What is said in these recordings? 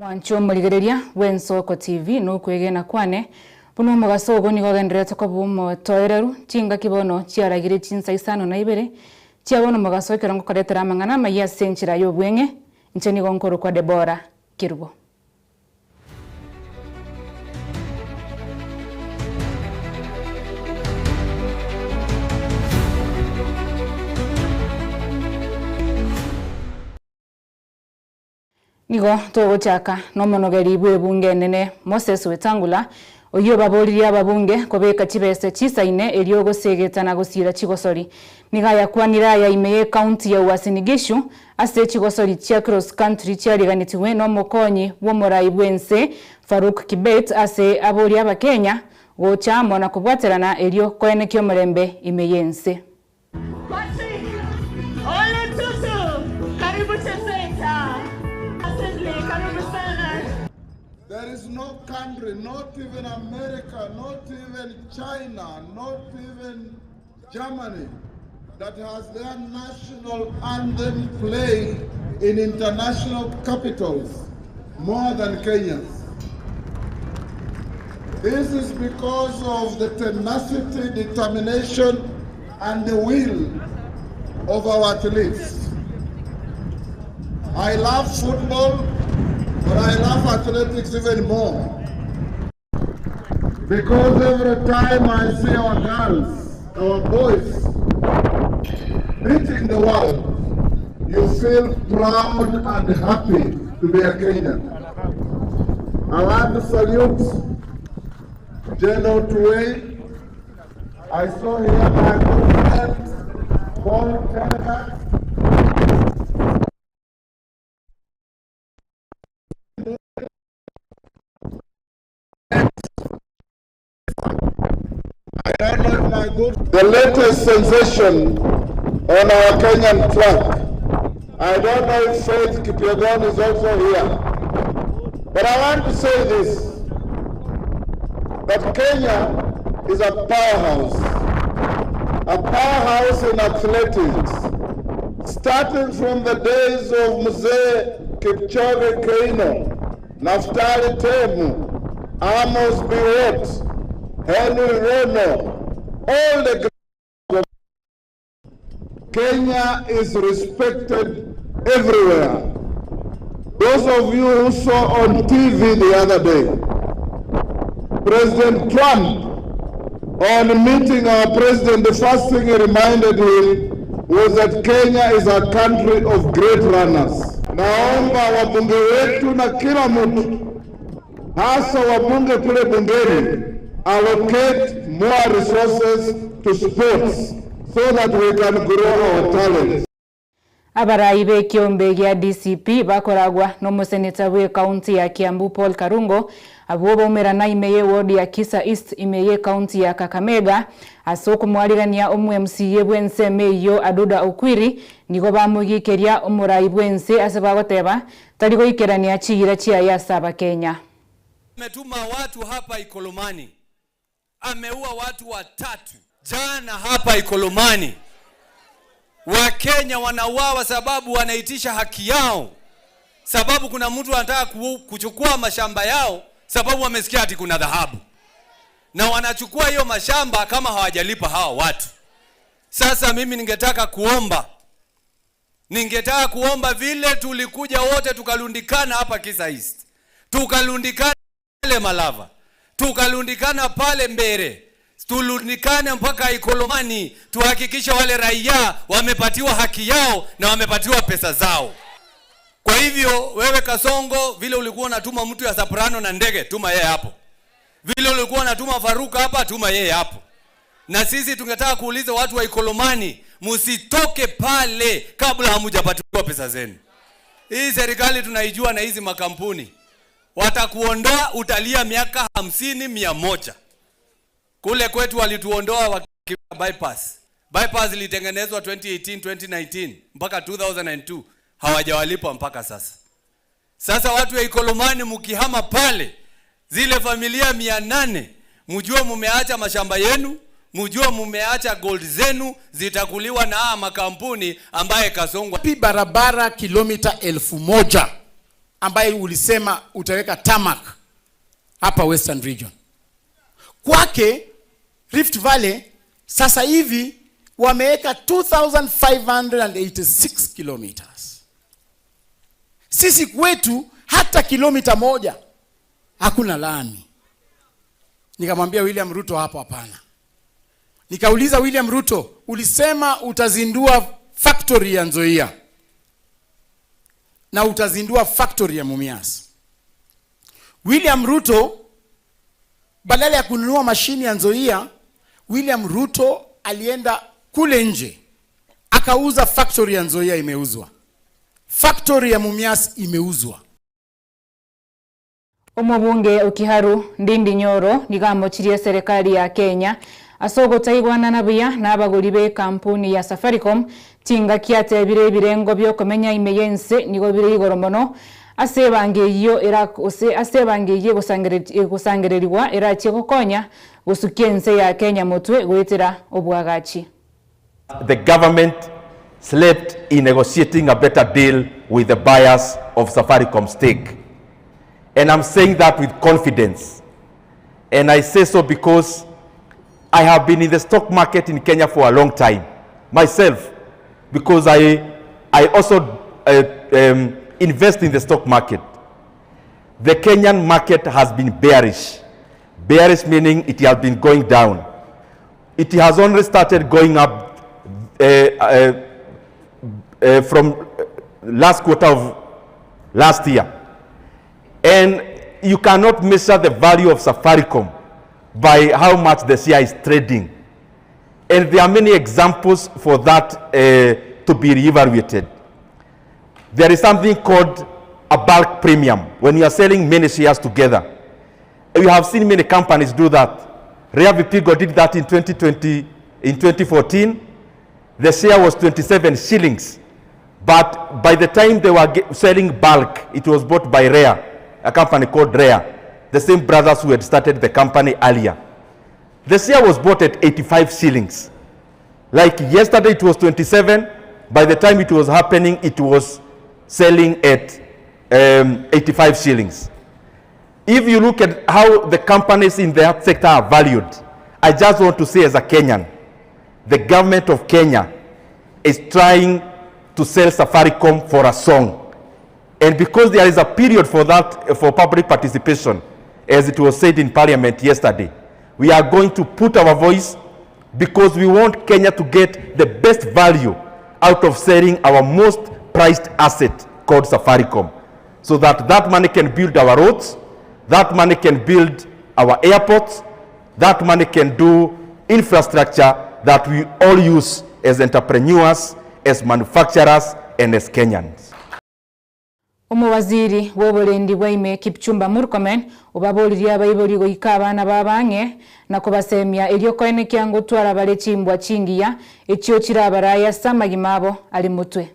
Mwanche omorigereria bw'Ensoko TV nokwegena kwane, buna omogaso ogo nigo ogendererete koba omotoereru, chingaki bono chiaragire chinsa isano na ibere chia bono omogaso ekero ngokoretera amang'ana amayia ase enchera y'obweng'e, inche nigo nkorokwa Debora Kerubo. Nigo togochaka nomonogeri bw'ebunge enene Moses Wetangula, oyio obaboririe ababunge kobeka chibese chisaine erio gosegeta na gosiira chigosori. Nigo ayakwanire aya ime y'ecounty ya Uasin Gishu ase chigosori chia cross country chiariganetigwe nomokonyi bw'omorai bw'ense Farouk Kibet ase aboria abakenya gocha amo na kobwaterana erio koenekia omorembe ime y'ense. Patrick Ole Tutu, karibu Cheseta Assembly, karibu sana. There is no country, not even America, not even China, not even Germany, that has their national anthem played in international capitals more than Kenya's. This is because of the tenacity, determination, and the will of our athletes. I love football, but I love athletics even more. Because every time I see our girls, our boys, beating the world, you feel proud and happy to be a Kenyan. I want to salute General Tuwei. I saw here my good friend Paul Tergat. I don't know if my good. The latest sensation on our Kenyan track. I don't know if Faith Kipyegon is also here. But I want to say this, that Kenya is a powerhouse, a powerhouse in athletics, starting from the days of Mzee Kipchoge Keino, Naftali Temu, Amos Biwott, Henry Rono, all the great. Kenya is respected everywhere. Those of you who saw on TV the other day, President Trump, on meeting our president, the first thing he reminded him was that Kenya is a country of great runners. Naomba wabunge wetu na kila mtu, hasa wabunge kule bungeni, allocate more resources to sports so that we can grow our talents. Abarai b'ekiombe gia DCP bakoragwa nomoseneta bw'ecounty ya Kiambu Paul Karungo abwo baumerana ime y'eward ya Kisa East ime y'ecounty ya Kakamega ase okomwarigania omo MCA bw'ensemo eyio Aduda Okwiri nigo bamoigikeria omorai bw'ense ase bagoteba tari goikerania chiira chiaye ase abakenya. Ametuma watu hapa Ikolomani, ameua watu watatu jana hapa Ikolomani. Wakenya wanauawa sababu wanaitisha haki yao, sababu kuna mtu anataka kuchukua mashamba yao, sababu wamesikia ati kuna dhahabu, na wanachukua hiyo mashamba kama hawajalipa hawa watu. Sasa mimi ningetaka kuomba vile tulikuja wote tukalundikana hapa Kisa East, tukalundikana pale Malava, tukalundikana pale Mbere, tulundikane mpaka Ikolomani, tuhakikishe wale raia wamepatiwa haki yao na wamepatiwa pesa zao. Kwa hivyo wewe Kasongo, vile ulikuwa unatuma mtu ya Soprano na ndege, tuma yeye hapo. Vile ulikuwa unatuma Faruka hapa, tuma yeye hapo. Na sisi tungetaka kuuliza watu wa Ikolomani, msitoke pale kabla hamujapatiwa pesa zenu. Hii serikali tunaijua na hizi makampuni. Watakuondoa, utalia miaka 50, 100. Kule kwetu walituondoa wakiwa bypass. Bypass ilitengenezwa 2018, 2019 mpaka 2002, hawajawalipa mpaka sasa. Sasa watu wa Ikolomani mkihama pale, zile familia 800, mjue mumeacha mashamba yenu, mjue mumeacha gold zenu zitakuliwa na haya makampuni ambaye Kasongo. Pi barabara kilomita elfu moja. ambaye ulisema utaweka tarmac hapa Western Region. Kwake Rift Valley sasa hivi wameweka 2586 kilometers. Sisi kwetu hata kilomita moja hakuna lami. Nikamwambia William Ruto hapo hapana. Nikauliza William Ruto, ulisema utazindua factory ya Nzoia na utazindua factory ya Mumias. William Ruto badala ya kununua mashini ya Nzoia, William Ruto alienda kule nje akauza factory ya Nzoia, imeuzwa. Factory ya Mumias imeuzwa. Omobunge Okiharu Ndindi Nyoro nigo amochirie serikali ya Kenya ase ogotaigwanana buya na abagori be ekampuni ya Safaricom chingaki atebire ebirengo bia okomenya ime ya ense nigo bire igoro mono ase ebanga eywo era ase ase ebanga eywo egosangereriwa erachie gokonya gosukia ense ya Kenya motwe goetera obwagachi. The government slept in negotiating a better deal with the buyers of Safaricom stake. And I'm saying that with confidence. And I say so because I have been in the stock market in Kenya for a long time, myself, because I, I also uh, um, invest in the stock market. The Kenyan market has been bearish. Bearish meaning it has been going down. It has only started going up uh, uh, uh, from last quarter of last year. And you cannot measure the value of Safaricom by how much the share is trading. And there are many examples for that uh, to be reevaluated. There is something called a bulk premium when you are selling many shares together. You have seen many companies do that. Rare Vipigwa did that in 2020, in 2014. The share was 27 shillings. But by the time they were selling bulk, it was bought by Rare, a company called Rare, the same brothers who had started the company earlier. The share was bought at 85 shillings. Like yesterday it was 27. By the time it was happening, it was selling at um, 85 shillings. If you look at how the companies in that sector are valued, I just want to say as a Kenyan, the government of Kenya is trying to sell Safaricom for a song. And because there is a period for that, for public participation, as it was said in parliament yesterday, we are going to put our voice because we want Kenya to get the best value out of selling our most prized asset called Safaricom, so that that money can build our roads, that money can build our airports, that money can do infrastructure that we all use as entrepreneurs, as manufacturers, and as Kenyans. Omowaziri bw'oborendi bwa Kipchumba Murkomen obaboririe abaibori goika abana babang'e na kobasemia erio koenekia ngotwara bare chimbwa chingiya echio chirabaraya ase amagima abo ari motwe.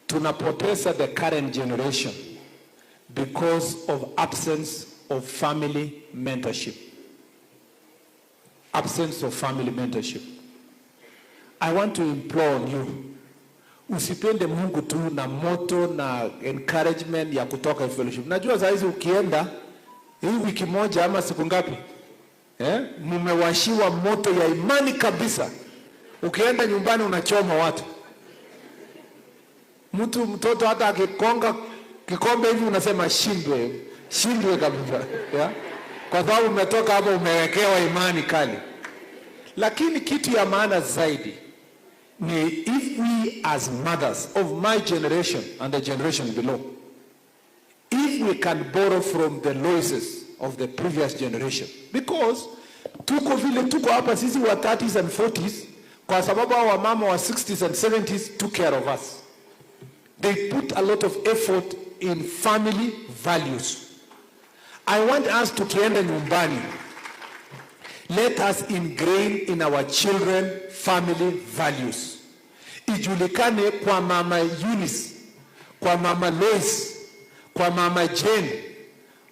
Tunapoteza the current generation because of absence of family mentorship. Absence of family mentorship. I want to implore on you, usipende Mungu tu na moto na encouragement ya kutoka fellowship. Najua saa hizi ukienda hii wiki moja ama siku ngapi eh, mumewashiwa moto ya imani kabisa. Ukienda nyumbani unachoma watu. Mtu mtoto hata akikonga kikombe hivi unasema shindwe, shindwe kabisa yeah? Kwa sababu umetoka hapo umewekewa imani kali. Lakini kitu ya maana zaidi ni if we as mothers of my generation and the generation below, if we can borrow from the losses of the previous generation, because tuko vile tuko hapa sisi wa 30s and 40s kwa sababu hao wamama wa 60s and 70s took care of us. They put a lot of effort in family values. I want us tukienda nyumbani, let us ingrain in our children family values. Ijulikane kwa mama Eunice, kwa mama Lois, kwa mama Jane,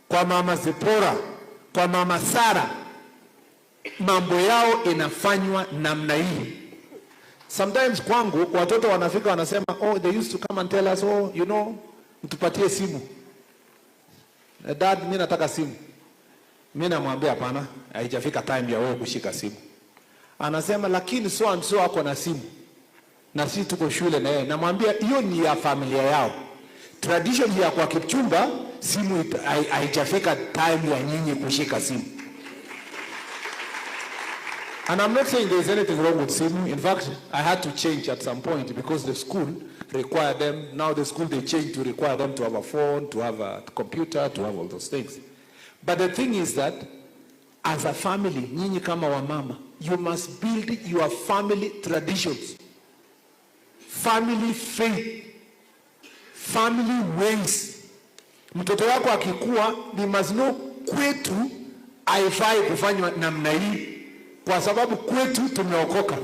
kwa mama Zipora, kwa mama Sara, mambo yao inafanywa namna hii. Sometimes kwangu watoto wanafika wanasema, oh, they used to come and tell us, oh, you know, Mtupatie simu. Dad, mimi nataka simu. Mimi namwambia hapana, haijafika time ya wewe kushika simu. Anasema lakini so and so ako na simu na sisi tuko shule na yeye. Namwambia hiyo ni ya familia yao. Tradition ya kwa Kipchumba simu haijafika time ya nyinyi kushika simu. And I'm not saying there's anything wrong with simu. In fact, I had to change at some point because the school required them. Now the school they changed to require them to have a phone, to have a computer, to have all those things. But the thing is that as a family, nyinyi kama wamama, you must build your family traditions, family faith, family ways. Mtoto wako akikua, ni must know kwetu haifai kufanywa namna hii, kwa sababu kwetu tumeokoka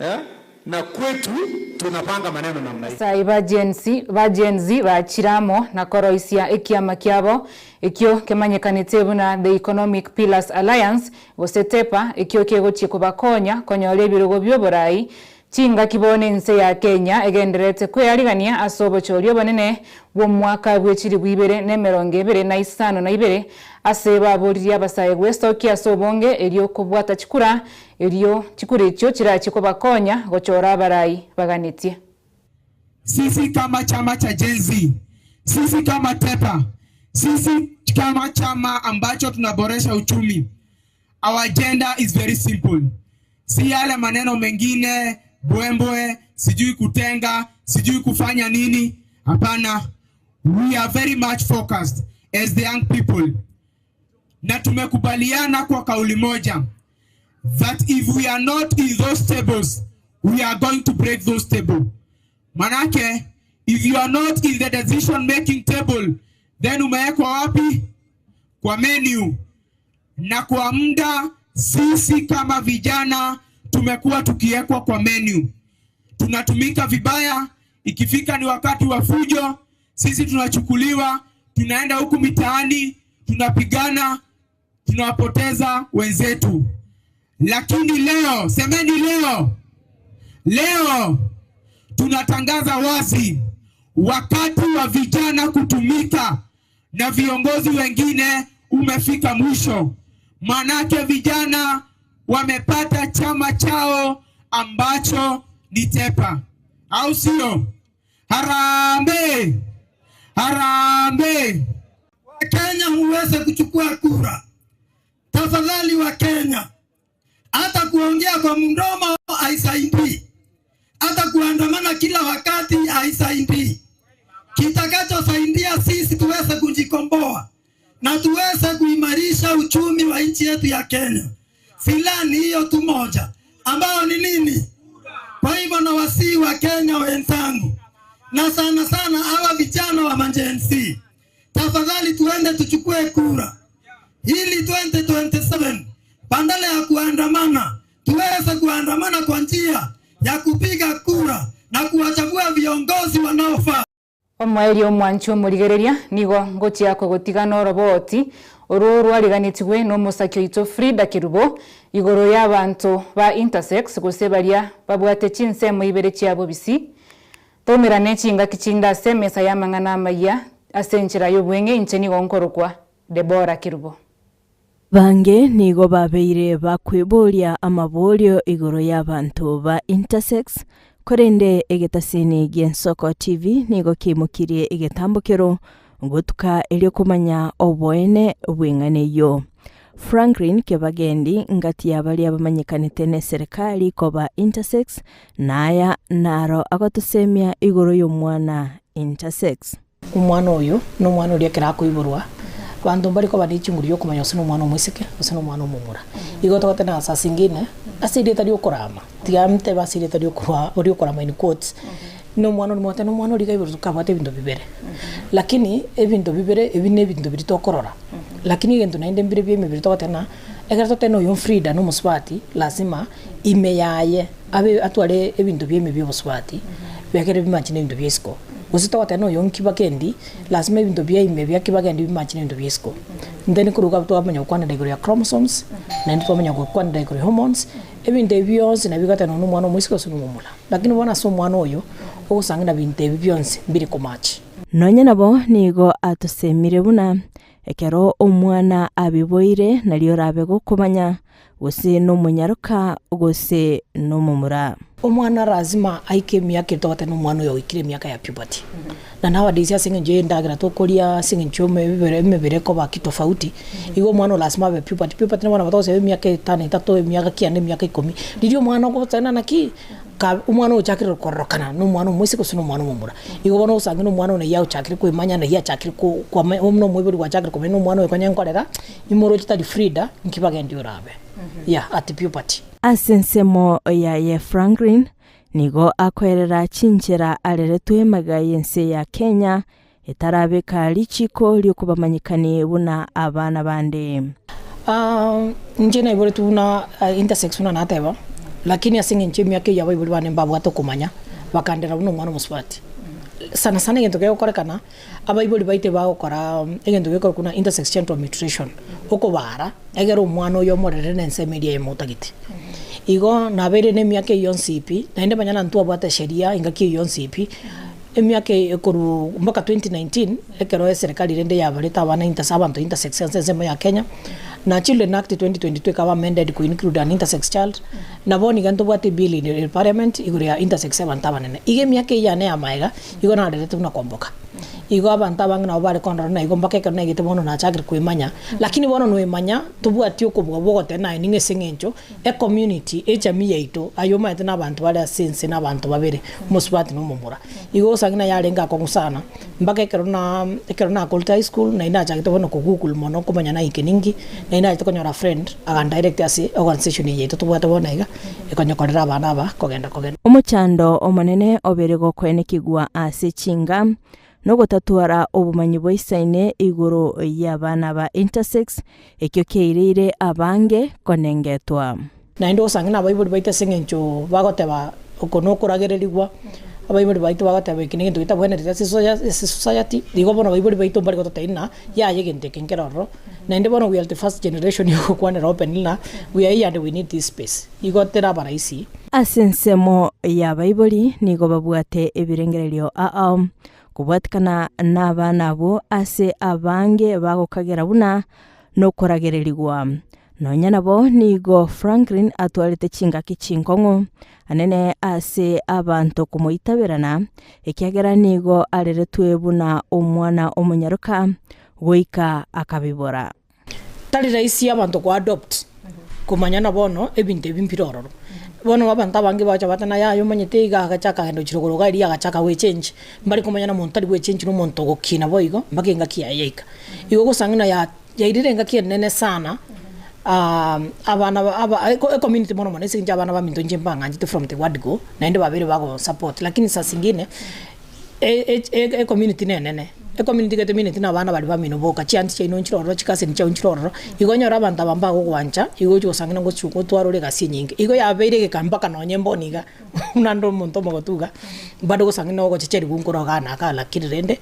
eh? Na kwetu tunapanga maneno namna hii. Sai ba Gen Z ba Gen Z bachiramo na koroisia ekiama kiabo ekio kemanyekanete buna the Economic Pillars Alliance gose TEPA ekio kegochie kobakonya konyora ebirogo bia oborai chingaki bono ense ya Kenya egenderete kweyarigania ase obochori obonene bwa omwaka bwa chiribu ibere na emerongo ebere na isano na ibere ase baboririe abasae gwesokia ase obonge erio kobwata chikura erio chikura echio chirachi kobakonya gochora abarai baganetie. Sisi kama chama cha Gen Z, sisi kama TEPA, sisi kama chama ambacho tunaboresha uchumi, our agenda is very simple. Si yale maneno mengine bwembwe, sijui kutenga, sijui kufanya nini. Hapana, we are very much focused as the young people, na tumekubaliana kwa kauli moja that if we are not in those tables, we are going to break those tables. Manake, if you are not in the decision making table, then umewekwa wapi? Kwa menu. Na kwa muda sisi kama vijana tumekuwa tukiwekwa kwa menu, tunatumika vibaya. Ikifika ni wakati wa fujo, sisi tunachukuliwa, tunaenda huku mitaani, tunapigana, tunawapoteza wenzetu. Lakini leo, semeni leo, leo tunatangaza wazi, wakati wa vijana kutumika na viongozi wengine umefika mwisho. Manake vijana wamepata chama chao ambacho ni TEPA, au sio? Harambee! Harambee! Wakenya muweze kuchukua kura tafadhali. Wakenya, hata kuongea kwa mdomo haisaidii, hata kuandamana kila wakati haisaidii. Kitakachosaidia sisi tuweze kujikomboa na tuweze kuimarisha uchumi wa nchi yetu ya Kenya, silaha ni hiyo tu moja, ambayo ni nini? Kwa hivyo na wasii wa Kenya wenzangu, na sana sana hawa vijana wa Gen Z, tafadhali tuende tuchukue kura ili 2027 badala ya kuandamana tuweze kuandamana kwa njia ya kupiga kura na kuwachagua viongozi wanaofaa. Omwaerio omwanchi omorigereria nigo ngochia kogotigana oroboti oro rwariganetigwe na omosaki oito Frida Kerubo igoro ya abanto ba intersex gose baria babwate chinsemo ibere chiabo bisi tomerane chingaki chinde ase emesa ya amang'ana amaya ase enchera ya obweng'e inche nigo nkorokwa Deborah Kerubo. Bange nigo babeire bakweboria amaborio igoro y'abanto ba intersex korende egetasini gi'Ensoko TV nigo keimokirie egetambokero gotuka erio komanya oboene bw'eng'ana eyio. Franklin Kebagendi ngati ya baria bamanyekanete ne serikali koba intersex naya naro agotosemia igoro y'omwana intersex. Omwana oyo nomwana oria ekero akoiborwa, abanto mbari koba ne chinguru chia okomanya gose nomwana omoiseke gose nomwana omomura. Igo togoteba ng'a saa zingine ase erieta ria okorama, tiga ntebe ase erieta ria okorwa ria okorama in quotes, na omwana oria omwate na omwana oria iga aiborwe tokabwate ebinto bibere. Lakini ebinto bibere ebi na ebinto biria tokorora, lakini egento naende mbire bia emebere togoteba ng'a ekero totebe ng'a oyo Frida na omosubati, lazima ime yaye abe atware ebinto bia ime bia obosubati, biagere bimanche na ebinto bia isiko. Gose togoteba ng'a oyo nkibagendi, lazima ebinto bia ime bia kibagendi bimanche na ebinto bia isiko. Then korwa iga twamanya gokwanera igoro ya chromosomes, naende twamanya gokwanera igoro ya hormones, Ebinto ebi bionsi nabio bigotenena na omwana omoiseke gose na omomura. Lakini bono ase omwana oyo, ogosanga na binto ebi bionsi mbiri komatch. Nonya nabo nigo atosemire buna ekero omwana abiboire nario orabe gokomanya gose nomonyaroka gose nomomura. Omwana lazima aike emiaka ere togoteba nomwana oyo oikire emiaka ya puberty. Na nowadays ase eng'encho ya endagera tokoria, ase eng'encho ya emebere emebere ekoba kitofauti, igo omwana oyo lazima abe puberty. Puberty nabo nabo togoseba emiaka etano etato, emiaka kianda, emiaka ikomi, riria omwana ogochana naki, ka omwana ochakire kororokana na omwana omoiseke gose na omwana omomura. Igo bono osange na omwana oyo naiyo agochakire koemanya, naiyo achakire ko kwame buna omoibori gwachakire komanya na omwana oyo konya nkorera, imoroche tari Frida, nki bagendi orabe. Yeah, at puberty. Ase ensemo yaye Franklin nigo akoerera chinchera areretwe magega y'ense ya Kenya etarabeka richiko ri'okobamanyekani buna abana bande. Inche naiboretwe buna intersex buna nateba, lakini ase eng'encho emiaka eyio abaibori bane mbabwate okomanya, bakandera buna omwana omosubati. Sana sana egento kegokorekana, abaibori baito bagokora egento gekorokwa buna intersex genital mutilation, okobara egere omwana oyo omorere na ensemo eria eyemo otagete. Igo nabeire na emiaka eyio yonsi pi, naende manya na ntwabwate sheria engaki eyio yonsi pi, emiaka eye korwa mpaka 2019, ekero eserekari rende yabarete abana interse abanto intersex ase ensemo ya Kenya, na Children Act 2022 ekaba amended ko include an intersex child, na bono iga ntobwate ebill in parliament igoro ya intersex abanto abanene. Iga emiaka eyio yane ya maega, Igo narerete buna kwamboka. Igo abanto abange nabo bare kondora na igo mpaka ekero naigete bono nachakire kwemanya. Lakini bono noemanya tobwati okobua bwa ogoteba naye ning'o ase eng'encho ecommunity, echamii yaito, aye omanyete na abanto bare ase ense na abanto babere, omosubati na omomura. Igo gose ng'a yarenge akong'u sana, mpaka ekero na ekero nakorete high school naende nachagete bono ko google mono komanya naike ninki, naende nachete konyora friend agandirect ase organisation eye yaito tobwate bono iga. Ekonyekorera abana aba kogenda kogenda. Omochando omonene obeire gokoenekigwa ase chinga, nogotatwara obomanyi boisaine igoro y'abana ba intersex, ekio kiaireire abange konengetwa. Naende osange nabaibori baito ase eng'encho bagoteba oko nokoragererigwa, abaibori baito bagoteba eke negento getabwenereti ase ase society, igo bono abaibori baito mbari gototebia ng'a yaya egento eke nkere ororo. Naende bono we are the first generation ya gokwanera openly ng'a we are here and we need this space. Igo teraba rahisi. Ase ensemo y'abaibori nigo babwate ebirengererio ao, kobwatikana nabana abwo ase abange bagokagera buna nokoragererigwa. Nonya nabo nigo Franklin atwarete chingaki chinkong'u anene ase abanto komoitaberana, ekiagera nigo areretwe buna omwana omonyaroka goika akabibora. Tari rahisi abanto ko adopt komanya bono ebinto ebi mbire ororo. Bono abanto abange bacha bateba yaya omanyete iga agacha akagenda gochia rogoro iga erio agachaka goechange, mbari komanya na omonto tari goechange na omonto ogokina boigo mpaka engaki yaye yaika. Igo ogosanga ng'a ya yairire engaki enene sana abana ba aba ecommunity mono mono ase eng'encho abana baminto inche mbang'anchete from the word go, naende babeire bago support lakini saa zingine. Ecommunity nenene, ecommunity gete mineti na abana baria bamino boka, chiaunty chiaino nchire ororo, chicousin chiao nchire ororo, igo onyore abanto aba mbagogwancha, igo ogochi gosanga ng'a ngochi gotwara ore egasi enyinge. Igo yabeire egeka mpaka nonye mbono iga, buna nde omonto omogotu iga, bado ogosanga ng'a ogochecherigwa nkoro igaa na igaa lakini rende,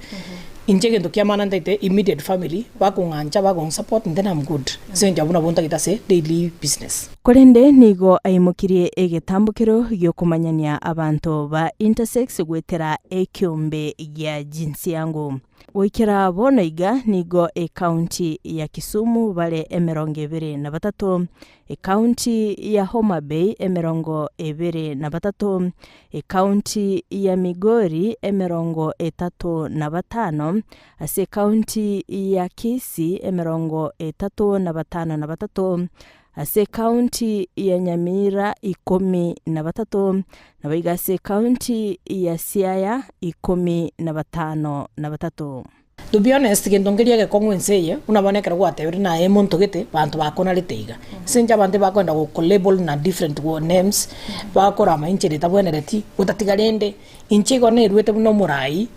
inche egento kia maana ntaete immediate family, bakong'ancha bagonsupport then am good, ase eng'encho abwo nabwo ntagete ase daily business. Korende nigo aimokirie egetambokero gi'okomanyania abanto ba intersex goetera ekeombe gia jinsi yangu. Goikera bono iga nigo ecounty ya Kisumu bare 23, ecounty ya Homa Bay 23, ecounty ya Migori 35, ase ecounty ya Kisii 35 na 3, ase ekaunti ya Nyamira 13, naboigo ase ekaunti ya Siaya 53. To be honest gento nkeria egekong'u ense eye, buna bono ekero gwatebire naye omonto gete, banto bakonarete iga. Ase eng'encho abanto ebakoenda goko label na different names, bakorama enchera etabwenereti, gotatiga rende. Inche igo neruete buna omoraai,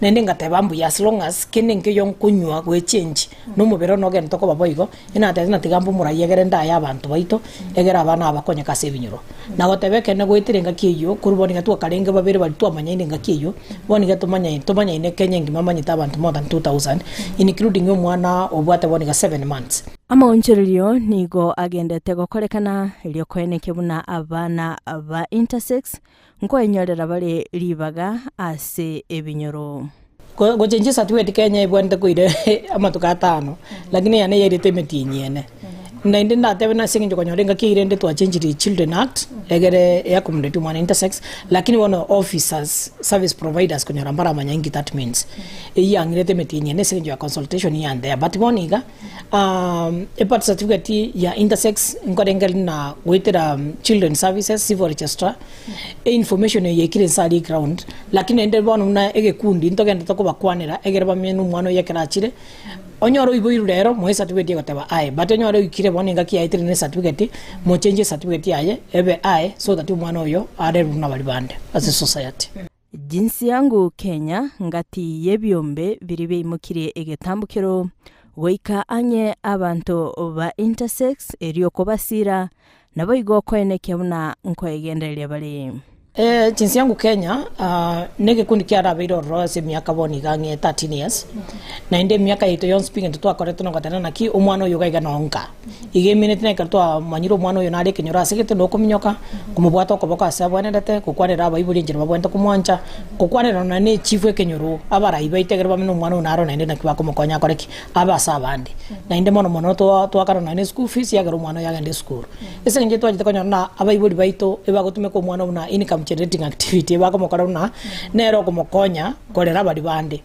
naende ngateba mbuya as long as kende nkeiyo nkonywa gwechange na omobere one ogende tokoba boigo, inatebete ng'a tiga mbe omoraai egere ndaye abanto baito, egere abana aba bakonyeke ase ebinyoro. Na goteba ekeene goetera engaki eyio, korwa bono iga twakarenge babere baria twamanyaine engaki eyio, bono iga tomanyaine tomanyaine Kenya engima manyete abanto more than 2000, including omwana obwate bono iga 7 months. Amaonchorerio nigo agendete gokorekana erio koenekia buna abana ba intersex nkoenyorera bare ribaga ase ebinyoro. Gochenchia certificate Kenya ebwenerete koira amatuko atano, lakini eyane yairete emetienyi ene. Naende ndatebe nase eng'encho konyora engaki eyio rende twachenchirie Children Act, egere e accommodate omwana intersex, lakini bono officers, service providers konyora mbaramanya inki that means. Eyio yang'irete emetienyi ene ase eng'encho ya consultation yandea. But bono iga, e birth certificate ya intersex nkorengeri na goetera children services, civil registrar, Einformation eye yaikire inse aria eground, lakini naende bono buna egekundi ntogenderete kobakwanera egere bamenye na omwana oye ekero achire, onyore oiboirwe rero moe ecertificate egoteba aye, but onyore oikire bono engaki yaetire na ecertificate, mochengie ecertificate yaye ebe aye so that omwana oyo arerwe buna baria bande ase society. Jinsi yangu Kenya ngati y'ebiombe biria biaimokirie egetambokero goika ang'e abanto ba intersex erio kobasira Naboigo okoenekia buna nkoegendereria bare. Jinsi yangu Kenya negekundi kiarabeire ororo ase emiaka bono iga ang'e 13 years, naende emiaka yaito yonsi pi egento twakorete nogoteba naki omwana oyo iga iga nonka. Iga emineti na ekero twamanyire omwana oyo nare ekenyoro ase gete nokominyoka, komobwata okoboko ase abwenerete, gokwanera abaibori enchera babwenerete komwancha, gokwanera nonya ne echifu ekenyoro, abarai baito ekero bamenye omwana oyo naro naende naki bakomokonya akore ki? Abe ase abande. Naende mono mono toakana nonya ne school fees yagera omwana oyo agende esukuru. Ase eng'encho twachete konyora buna abaibori baito ebagotumeka omwana buna income generating activity ebakomokora buna nere okomokonya korera baria bande.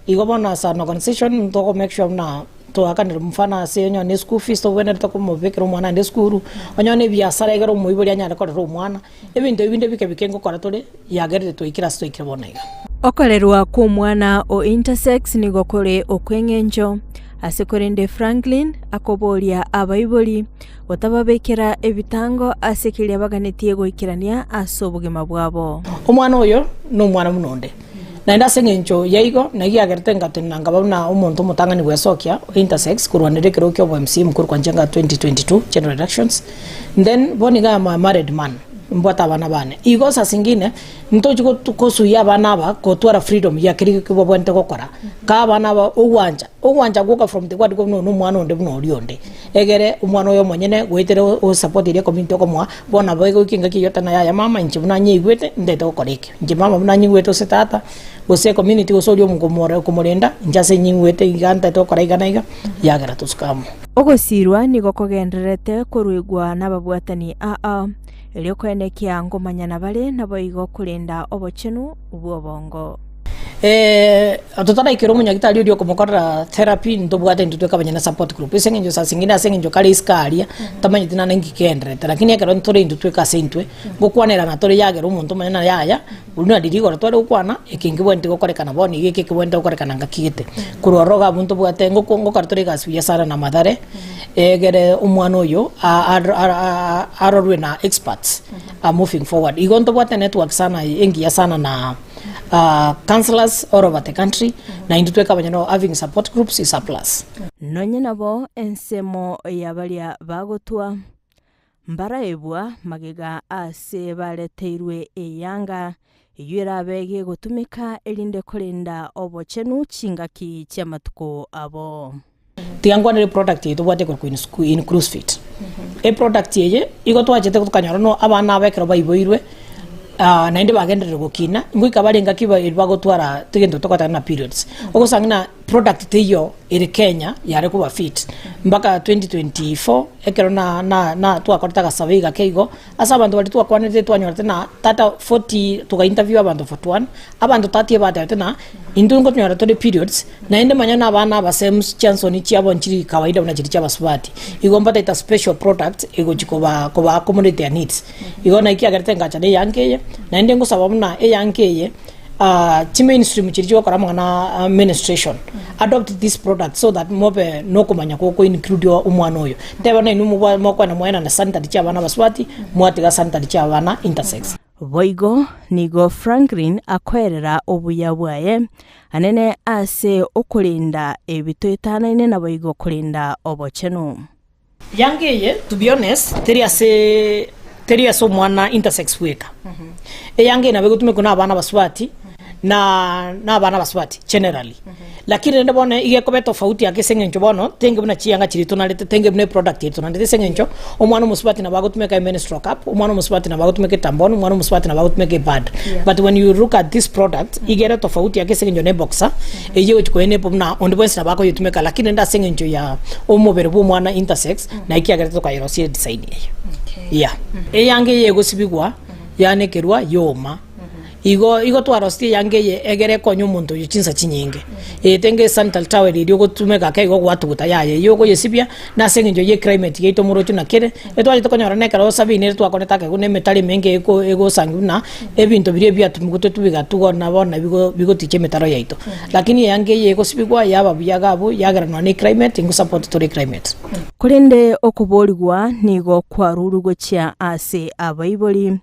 Igo bono as an organisation ntogo make sure buna toakanire mfano ase onye ne school fees tobwenerete komobekera omwana aende esukuru, onye ne ebiasara egere omoibori anyare korera omwana, ebinto ebi binde bike bike ngokora tore yagerire twaikire ase twaikire bono iga. Okorerwa kw'omwana o intersex nigo kore okw'eng'encho, ase korende Franklin akoboria abaibori gotababekera ebitango ase keria baganetie goikerania ase obogima bwabo. Omwana oyo nomwana buna onde, naende ase engencho yaigo naki yagerete ngatenena nkaba buna omonto omotang'ani bwesokia intersex korwanera ekerogo kia obo MCA mokuru kwancha nga 2022 general elections then bono iga am a married man mbwate abana bane igo saa zingine Ntochi gosuia abana aba gotwara freedom ya keria babwenerete gokora, kaa abana aba ogwancha, ogwancha gwoka from the word go buna omwana onde buna oria onde, egere omwana oyo omonyene goetera osupport eria ecommunity okomoa, bono nabo egoika engaki eyio oteba yaya mama inche buna nyeigwete ntagete gokora eke, inche mama buna nyigwete gose tata, gose ecommunity gose oria omokomore okomorenda, inche ase nyigwete iga ntagete gokora iga na iga, yagera tosuka amo. Ogosirwa nigo kogendererete koruegwa nababwatani aa. Erio koenekia ngomanyana bare naboigo korenda obochenu bw'obongo. Totaraikera omonyagitari oria okomokorera therapy ntobwate intwe tweka abanyene support group ase eng'encho saa zingine ase eng'encho kare isiko aria tamanyeti naende nki keenderete lakini ekero ntore intwe tweka ase intwe ngokwanerana tore yagera omonto omonyene na yaya buna riria igoro tware gokwana eke nkebwenerete gokorekana bono iga eke ekebwenerete gokorekana ngaki gete. Korwa ororo iga abwo ntobwate ngoko ngokora tore egasi buya sana na Mathare egere omwana oyo arorwe na experts moving forward. Igo ntobwate network sana engiya sana na councillors all over the country na intwe tweka abanyene having support groups is a plus. Nonye nabo ensemo ya baria bagotwa mbaraebwa magega ase bareteirwe eyanga, eyio erabe gegotumeka erinde korenda obochenu chingaki chi'amatuko abo. Tiga nkwanere eproduct eye tobwate ekorokwa inclusfit. Eproduct eye igo twachete tokanyora no abana aba ekero baiboirwe naende bagenderire gokina, ngoika bare engaki bagotwara egento togoteba ng'a periods. Ogosanga ng'a product teiyo ere Kenya yare koba fit mpaka 2024 ekero na na na twakorete agasurvey gake igo, ase abanto baria twakwanerete twanyorete ng'a tata 40 toga interview abanto 41, abanto 30 ebatebete ng'a intwe nkonyora tore periods. Naende manya nabana abasem chiansoni chiabo nchiri kawaida buna chiria chi'abasubati, igo mbataete special products egochi koba koba accommodate their needs. Igo naki kiagerete ngacha na eyanka eye, naende ngosaba buna eyanka eye chimainstream chiria chigokora amang'ana a menstruation, adopt this product so that mobe nokomanya goko include omwana oyo. Teba nainwe mobwa mokoenda mwaenana sanitary chi'abana abasubati, mwatiga sanitary chi'abana intersex. Boigo nigo Franklin akoerera obuya bwaye anene ase okorinda ebitoetanaine naboigo korinda obochenu. Yanga eye to be honest teri ase teri ase omwana intersex bweka. Eyanga eye nabo egotumekwa na abana abasubati. Na na abana abasubati generally. Lakini rende bono iga ekoba etofauti ake ase eng'encho bono tenge buna chianga chiria tonarete tenge buna eproduct eye tonarete ase eng'encho omwana omosubati nabo agotumeka emenstrual cup, omwana omosubati nabo agotumeka etampon, omwana omosubati nabo agotumeka epad. But when you look at this product iga ere tofauti ake ase eng'encho ne eboxer eywo egochi koenepa buna onde bwensi nabo akoyetumeka lakini rende ase eng'encho ya omobere bwa omwana intersex naye kiagerete tokayerosia edesign eye. Yeah. Eyanga eye egosibigwa yanekerwa yoma. Igo igo twarosirie eyanga eye egere ekonye omonto oyo chinsa chinyinge. Eye tenge esanitary towel eria ogotumeka ake igo gwatuguta yaya eyio okoyesibia na ase eng'encho ye climate yaito moroche nakere, etwachete konyora na ekero sabini ere twakorete ake buna emetaro emenge eko egosangi buna ebinto biria ebiatumigwete tobigatuga na bono bigo bigoticha emetaro yaito. Lakini eyanga eye egosibigwa yaba buya iga abwo yagera nonya na eclimate ngosupport tore eclimate. Korende okoboorigwa nigo kwarurwe gochia ase abaibori,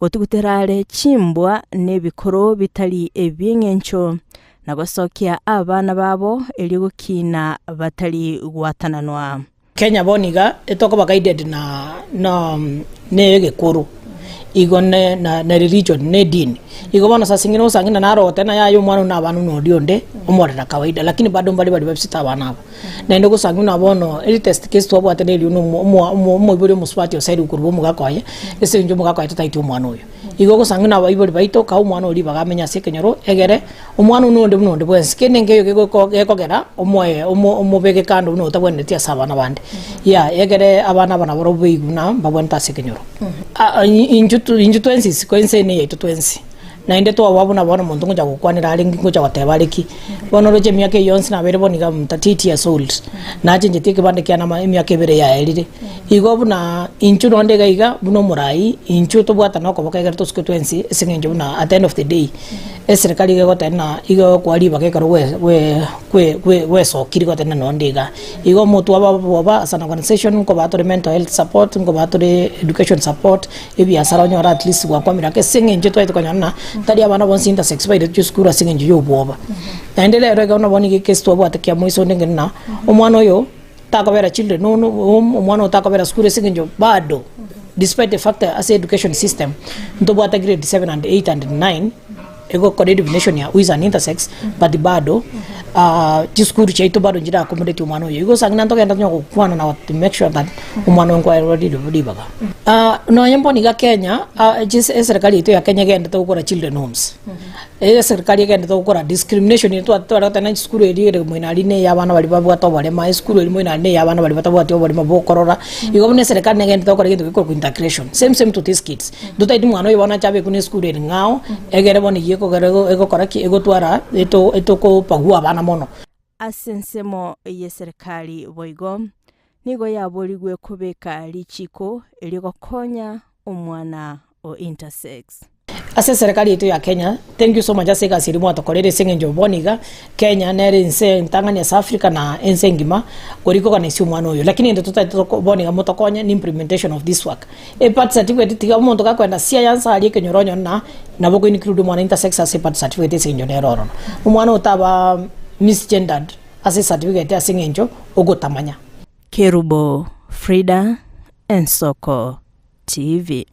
Gotugutera are chimbwa na ebikoro bitari ebi'engencho, na gosokia abana babo erio gokiina batari gwatananwa. Kenya bono iga etokoba guided na na na egekoro igo ne na na religion na edini. Igo bono sasa ing'ina osang'ina ng'ina naro ogoteba ng'a yaya omwana one na abana buna oria onde omorere kawaida lakini bado mbare baria babisete abana aba. Naende gosanga buna bono eritest case twabwate neri buna omo omo omoibori omosubati osairwe korwa omogaka oye, ase eng'encho omogaka oye tataeti omwana oyo. Igo ogosanga buna abaibori baito kae omwana oria ribaga amenye ase ekenyoro, egere omwana oyio nonde buna onde bwensi. Kende nkeiyo kegoko gekogera omoe omo omobeke kando buna otabwenereti ase abana bande. Yeah, egere abana aba nabarobwo baigwe buna mbabwenerete ase ekenyoro. Intwe tu intwe twensi isiko ense eye neyaito twensi. Naende twaba buna bono omonto ngocha gokwanera are ngocha goteba are ki? Bono oroche emiaka eye yonsi nabeire bono iga am 38 years old, nachengetie ekebande kiane ama emiaka ebere yaerire. Igo buna intwe nonde iga iga buna omorai, intwe tobwatane okoboko ekero tosuke twensi ase eng'encho buna at the end of the day, eserekari iga egoteba ng'a iga egokoa ribaga ekero gwe gwe gwe gwe gwesokire goteba ng'a nonde iga. Igo omotwe obo bwoba as an organisation nkobaa tore mental health support, nkobaa tore education support, ebiasara onyore at least gwakwamire ake ase eng'encho twaete konyora ng'a tari abana bonsi intersex bairetwe chisukuru ase eng'encho ya obwoba. Naende rero ekero nabo nigo ekesi twabwate kia moiso onde ng'ina ng'a omwana oyo takobera children home, omwana oyo takobera sukuru ase eng'encho bado despite the fact ase education system ntobwate grade 7 and 8 and 9 egokora elimination ya who is an intersex but bado chisukuru chiaito bado nchira accommodate omwana oyo. Igo osang'ina ntogenda tonya gokwana na to make sure that omwana oyo nkwaerwa ribaga. Nonya mbono iga Kenya eserikari yaito ya Kenya egendete gokora children homes, eserikari egendete gokora discrimination eye tware goteba ng'a chisukuru eria ere moino aria na eya abana baria babwate oborema, esukuru eria moino aria na eya abana baria batabwati oborema bokorora. Igo buna eserikari negendete gokora egento gekorokwa integration, same same to these kids. Ntotaeti mwana oyo bono ache abekwe na esukuru ere ng'ao, egere bono eyio ekogera egokora ki? Egotwara eto etokobagua abana mono. Ase ensemo y'eserekari boigo nigo yaborigwe kobeka richiko erio gokonya omwana o intersex. Ase eserekari yaito ya Kenya, thank you so much ase egasi eria mwatokoreire ase eng'encho bono iga, Kenya nere ense entang'ani ase Africa na ense engima korikoganisia omwana oyo. Lakini egento totaete toko bono iga motokonye ni implementation of this work. Ebirth certificate tiga omonto gakoenda siaya nsa aria ekenyoro onyore na nabo oko include omwana intersex ase ebirth certificate ase eng'encho nere ororo. Omwana otaba misgendered ase ecertificate ase eng'encho ogotamanya. Kerubo Frida, Ensoko TV.